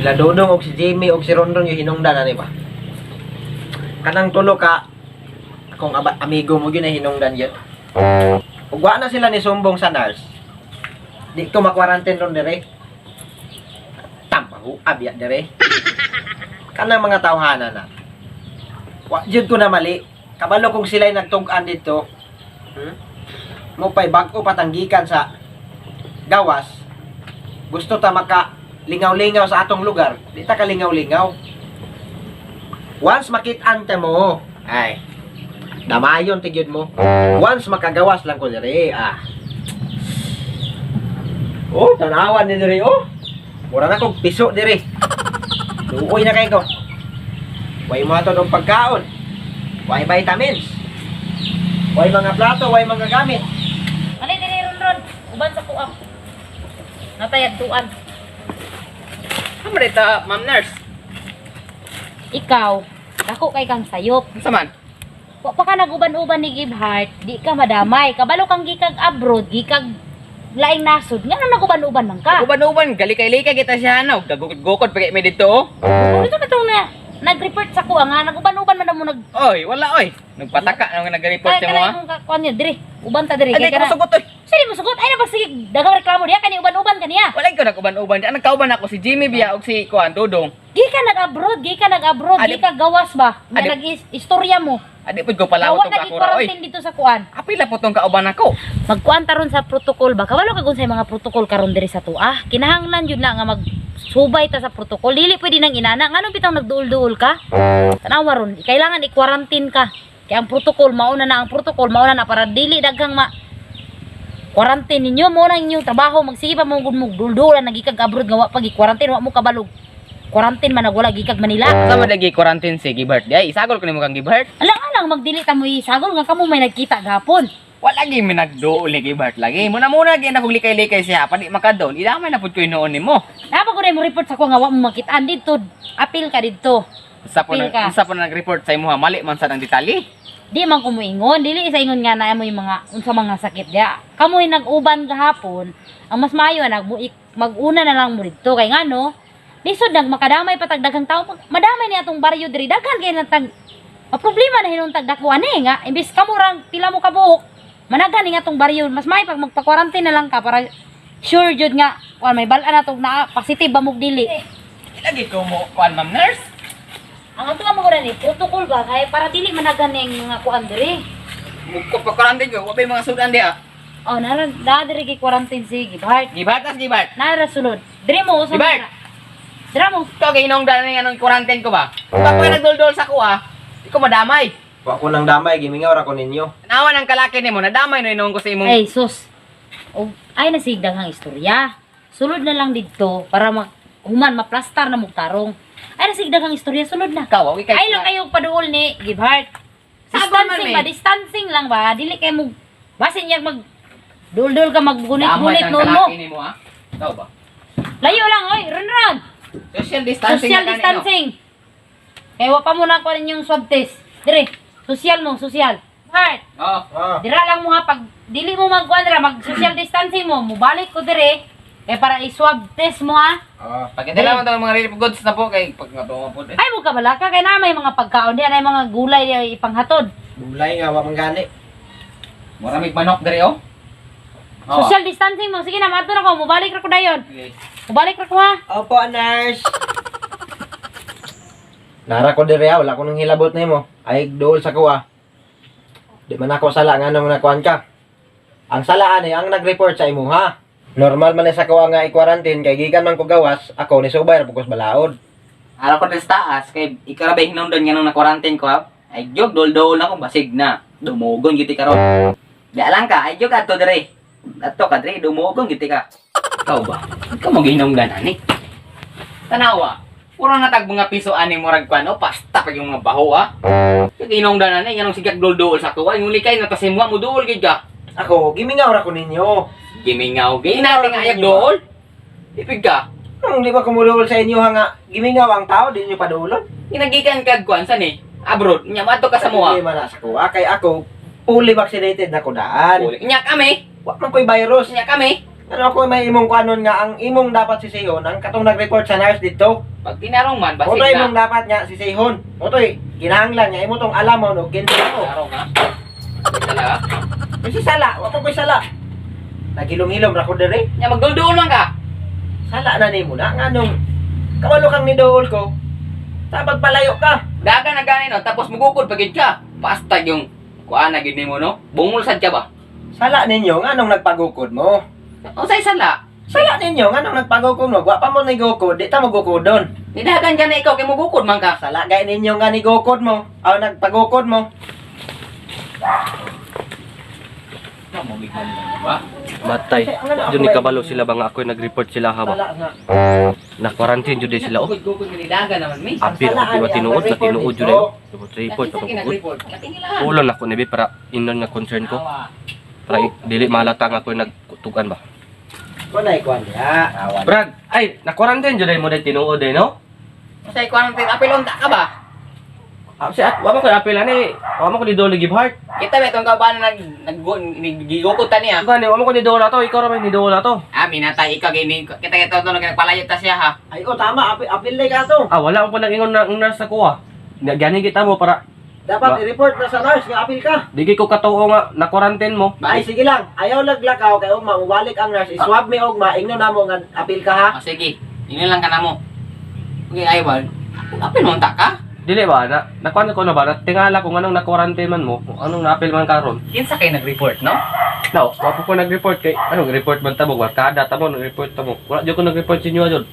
Sila Dodong og si Jimmy og si Rondon yung hinungdan ani ba. Kanang tulo ka akong amigo mo yun ay hinungdan yun. Ug wa na sila ni sumbong sa nurse. Di ko makwarantin ron dire. Tampahu abya dire. Kanang mga tawhana na. Wa jud ko na mali. Kabalo kung sila'y nagtug-an dito. Mo pa'y bag-o patanggikan sa gawas. Gusto ta maka lingaw-lingaw sa atong lugar. Di ta kalingaw-lingaw. Once makit-an ta mo, ay, damayon tigyod mo. Once makagawas lang ko dire, ah. Oh, tanawan ni dire, oh. Mura na kog piso dire. Luoy na kay ko. Way mo ato og pagkaon. Way vitamins. Way mga plato, way mga gamit. Ano diri ron ron? Uban sa kuam. Natayag tuan. Ano ta, ma'am nurse? Ikaw, dako kay kang sayop. Unsa man? Wa pa ka naguban-uban ni Gibhart, di ka madamay. Kabalo kang gikag abroad, gikag laing nasod. Nga nang naguban-uban man ka. Uban-uban, galikay-likay kita siya ano. Gagukod-gukod pa kay may dito. Oh. Ano ito na itong na, nag-report sa kuha nga, naguban-uban man na mo nag. Oy, wala oy. Nagpataka nang nag-report Kaya sa mo. kanay mong kakuan niya, dire. Uban ta dire. Ay, Kay di ko kana. sugot oy. Sino mo sugot? Ay na sige, daghang reklamo diha kani uban-uban kaniya. Wala ko nag-uban-uban. Di nagkauban ako si Jimmy biya og si Kuan Dodong. Gi ka nag-abroad, gi ka nag-abroad, gi ka gawas ba? Nga nag-istorya mo. Adi pud ko palawot Wa og ako ra oy. nag-quarantine dito sa kuan. Apila po tong kauban ako. Magkuan taron sa protocol ba? Kabalo ka kung sa mga protocol karon diri sa tuah. Kinahanglan jud na nga magsubay ta sa protocol. Dili pwede nang inana. Nganong bitang nagduol-duol ka? Tanawa ron, kailangan i-quarantine ka. Kaya ang protocol mauna na ang protocol mauna na para dili daghang ma quarantine ninyo mo na inyong trabaho, magsige pa mo gud mo duldulan nagikag abroad nga wa pag i-quarantine, wa mo kabalog quarantine man nagwala gikag Manila. Sa man lagi quarantine si Gibert. Di ay isagol ko nimo kang Gibert. Alang alang magdili ta mo isagol nga kamo may nagkita gapon. Wala gi mi nagduol ni Gibert lagi. Muna muna gi na kog likay-likay siya pa di makadol. Idamay na pud ko hinuon nimo. Napa ko na mo report sa ko nga wa mo makitaan didto. Apil ka didto. Sa po Apil ka. sa po na nag-report sa imuha mali man sa nang detalye. Di man ko moingon, dili sa ingon nga na mo yung mga unsa mga sakit diya. Kamo yung nag-uban gahapon, ang mas maayo nag mag-una na lang mo didto kay ngano, lisod nag makadamay patag daghang tao, madamay ni atong baryo diri daghan kay nang tag problema na hinuon tag dako ani nga imbis kamo rang pila mo kabuok, managhan ni atong baryo, mas maayo pag magpa-quarantine na lang ka para sure jud nga kuan may bal-an na tong naa positive ba mog dili. Lagi ko mo kuan, ma'am nurse. Ang ato mo ni protocol ba kay para dili managhan ning mga kuan diri. Mugko pa quarantine ko, wa bay mga sudan diha. Oh, nara na diri kay quarantine si Gibhart. Gibert tas Gibert. Nara sulod. Diri mo usab. Gibhart! Dira mo. Ikaw kay inong daan anong quarantine ko ba? Kung ako nagduldol sa kuha, di ko madamay. Wa ko nang damay, gimingaw ra ko ninyo. Tanawan ang kalaki nimo, nadamay no inong ko sa imong Ay sus. O, ay na sig daghang istorya. Sulod na lang didto para ma human maplastar na mong tarong. Ay na sig daghang istorya, sulod na. Ikaw, okay kay. Ay lang kayo paduol ni Gibhart. Sabon man, Distancing eh. ba? Distancing lang ba? Dili kay mo basin niya mag dul-dul ka maggunit-gunit Damay noon mo. kalaki nimo ha. Ikaw ba? Layo lang oy, run run. Social distancing Social na gani, no? distancing. Kaya wa pa mo na kuha ninyong swab test. Dire, social mo, social. Heart, Oo. Ah. dira lang mo ha, pag dili mo magkuhan dira, mag social distancing mo, mubalik ko dire. Kaya para i-swab test mo ha. Ah. Pagkadala mo tong mga relief goods na po kay pag nga po eh. Ay mo kabala ka, kay na may mga pagkaon diyan, ay mga gulay diya ipanghatod. Gulay nga wa man gani. Mura mig manok diri oh. Oo. Social distancing mo, sige na, maadto na ko, mubalik ra ko dayon. Sige. Mubalik ra ko ha. Opo, nurse. Nara ko dire ah, wala ko nang hilabot nimo. Ay duol sa kuha. Di man ako sala nga nung nakuan ka. Ang salaan eh, ang nag-report sa imuha. Normal man eh sa kuha nga i-quarantine kay gikan man ko gawas, ako ni subay ra pugos balaod. Ara ko diri sa taas kay ikaw ra ba hinungdan nga nung na-quarantine ko ha. Ay jog dol-dol na ko basig na. Dumugon giti karon. Di lang ka, ay jog adto diri. Adto ka diri dumugon giti ka. Ikaw ba? Ikaw mo gihinungdan ani. Tanawa. Puro na tag mga piso ani murag kuan oh, pasta pag yung mga baho ah. Kay hinungdan ani nganong sigag dol-dol sa kuha, yung likay na tasimwa mo duol gid ka. Ako, gimingaw ra ko ninyo. Gimingaw gay natin nga ayag dool. Ipig ka. Nung di ba kumulol sa inyo ha nga, gimingaw ang tao, di nyo padulon. Ginagikan kag kuan sa ni. Abroad, nya madto ka sa moa. Hindi man na sa kuha, kay ako, fully vaccinated na ko daan. Nya kami, Wa man ko'y virus. nya kami. Ano ako may imong kuanon nga ang imong dapat sisihon ang katong nag-report sa nurse dito. Pag tinarong man, basig Otoy na. mong dapat nga si Sehon. Otoy, kinahanglan nga imo tong alam mo no kinsa mo. Tarong ha. Sala ha. Kasi sala, wa pa ko'y sala. Nagilom-hilom ra ko diri. Nya magdulduol man ka. Sala na nimo na nganong kawalo kang nidool ko. Tabag palayo ka. Daga na gani no, tapos mugukod pagid ka. Basta yung kuan na gid nimo no. Bungol sad ka ba? Sala ninyo nganong nagpagukod mo. Unsay sala? Sala ninyo nganong nagpagukod mo. Wa pa mo nigukod, di ta magukod doon. Nidagan ka na ikaw kay mugukod man ka. Sala gay ninyo nga nigukod mo. Aw nagpagukod mo. Ba? Matay. Jud ni kabalo sila ba nga ako'y nag-report sila ha ba? Sala nga. Na quarantine jud sila oh. Gukod-gukod ni daga naman mi. Apil Ang ako sala, di tinuod ani, na tinuod jud ang ayo. Report Kinsa ako kay gud. nag-report? Katingilahan. Ulon ako ni bi para inon nga concern ko. Awa. Para dili mahalata nga ako'y nagtugan ba. Kunay kuan diha. Awa. Brad, ay na quarantine jud ay mo dai tinuod ay no? Unsay quarantine apil unta ka ba? Ah, siya, wa man ko apil ani. Wa man ko ni Dolo give heart. Kita ba itong kauban nag nag gigukod ta niya? Gani, wa man ko ni Dolo to, ikaw ra may ni Dolo to. Ah, minatay ikaw gini. Kita kita to nagpalayo ta siya ha. Ay oh tama, apil apil ka to. Ah, wala ko nag-ingon na ang nurse sa kuha. Gani kita mo para Dapat Ba- i-report na sa nurse nga apil ka. di ko katuo nga na quarantine mo. Ay sige lang, ayaw naglakaw kay ugma mubalik ang nurse, i-swab mi ugma, ingno namo nga apil ka ha. Oh, sige. Ingnan lang ka na mo. Okay, ay ba? Apil mo unta ka? Dili ba na nakuan ko na ba na tingala kung anong na quarantine man mo, kung anong naapil man karon. Kinsa kay nag-report, no? No, wa po ko nag-report kay anong report man tamo, barkada tamo nag-report tamo. Wala jud ko nag-report sa inyo jud.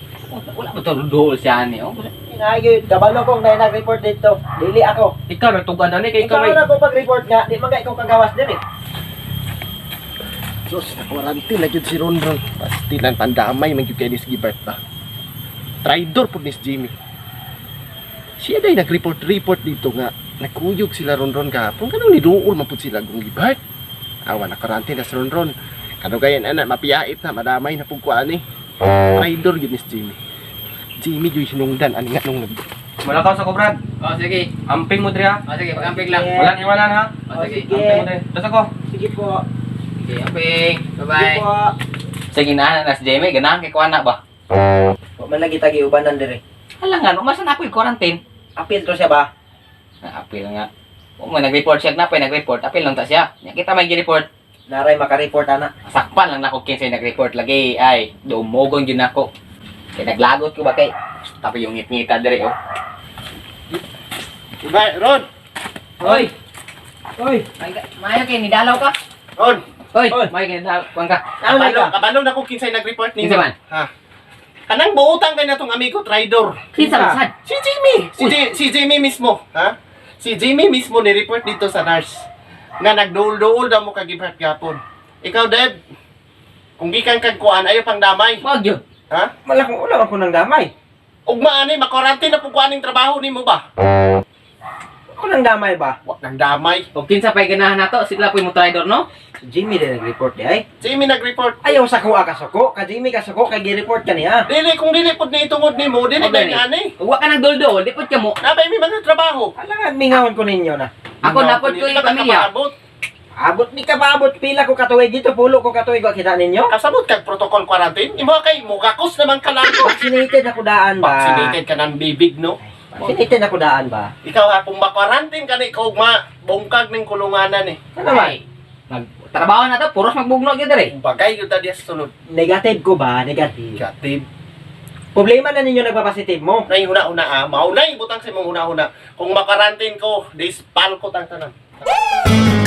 Wala ba to duol siya ani, oh? Ay gyud, kabalo kong na nag-report dito. Dili ako. Ikaw nagtugan ani kay ikaw Ikaw may na ko pag-report nga, di man ka ikaw kagawas diri. Sus, na-quarantine na gyud si Ronron. Pastilan pandamay man gyud kay ni si Gibert ba. Traidor pud ni si Jimmy. Siya day nag-report-report dito nga nagkuyog sila Ronron kahapon. Kanang niduol man pud sila kung Gibert. Awa na quarantine na si Ronron. Kadugayan ana mapiyait na madamay na pud ko ani. Traidor gyud ni si Jimmy. Jimmy gyud hinungdan ani nga nung nag Malakaw sa ko Brad. Oh, sige. Amping mo diri ha. Oh, sige, pag-amping lang. Sige. Walang iwanan ha. Oh, sige. Sige. Amping mo diri. Tas ako. Sige po. Sige, amping. Sige Bye-bye. po. Sige na, na si Jamie, ganahan kay kuana ba? Wa man lagi tagi ubanan diri. Hala nga, umasan ako yung quarantine. Apil to siya ba? Na, apil nga. O, nag-report siya na pa, nag-report. Apil lang ta siya. Nya kita may report. Naray maka-report ana. Sakpan lang nako kinsay nag-report lagi. Ay, dumugon yun ako. Kay naglagot ko ba kay tapi yung ngit-ngita diri oh. Gibert, Ron! Hoy, Oy, maayo kay nidalaw ka. Ron! Hoy, Hoy. maayo kay nidalaw kuan ka. Naon Kabalo, ka? kabalo na ko kinsay nag-report ninyo. Kinsa man? Ha? Kanang buutang kay natong amigo traidor. Kinsa man sad? Si Jimmy! Si Jimmy mismo, ha? Si Jimmy mismo ni-report dito sa nurse nga nagduol-duol daw mo kag Gibert gapon. Ikaw, Deb, kung gikan kag kuan, ayo pang damay. Wag yun. Ha? Malakong ulam ako ng damay. Ugma ani, makorante na po kuaning trabaho nimo ba? Ako ng damay ba? Wa nang damay. Og kinsa pay ganahan nato, sila po'y mo traidor no? Si Jimmy din nag-report di ay. Jimmy nag-report. Ayaw sa kuha ka suko, ka Jimmy ka suko kay gi-report ka niya. Dili kung dili pud ni tungod nimo, dili Okay. ba ani? Ug wa ka nang duol-duol, di pud ka mo. Nabay mi mga trabaho. Alangan mingawon ko ninyo na. Ako napod ko Dili yung ka pamilya. kapaabot. Abot ni ka paabot pila ko katuig dito, pulo ko katuig wa kita ninyo. Kasabot kag protocol quarantine. Imo kay mugakos naman ka lang. Vaccinated ako daan ba? Vaccinated ka ng bibig, no? Vaccinated ako daan ba? Ikaw ha, kung ma-quarantine ka na, ikaw ma, bungkag ning kulunganan eh. Ano naman? Ay, mag trabaho na to, puros magbugno gyud diri. Bagay yun tadi sa sunod. Negative ko ba? Negative. Negative. Problema na ninyo nagpa-positive mo. Nay huna-huna ah, maunay butang sa imong huna-huna. Kung ma-quarantine ko, dispal ko tang tanan.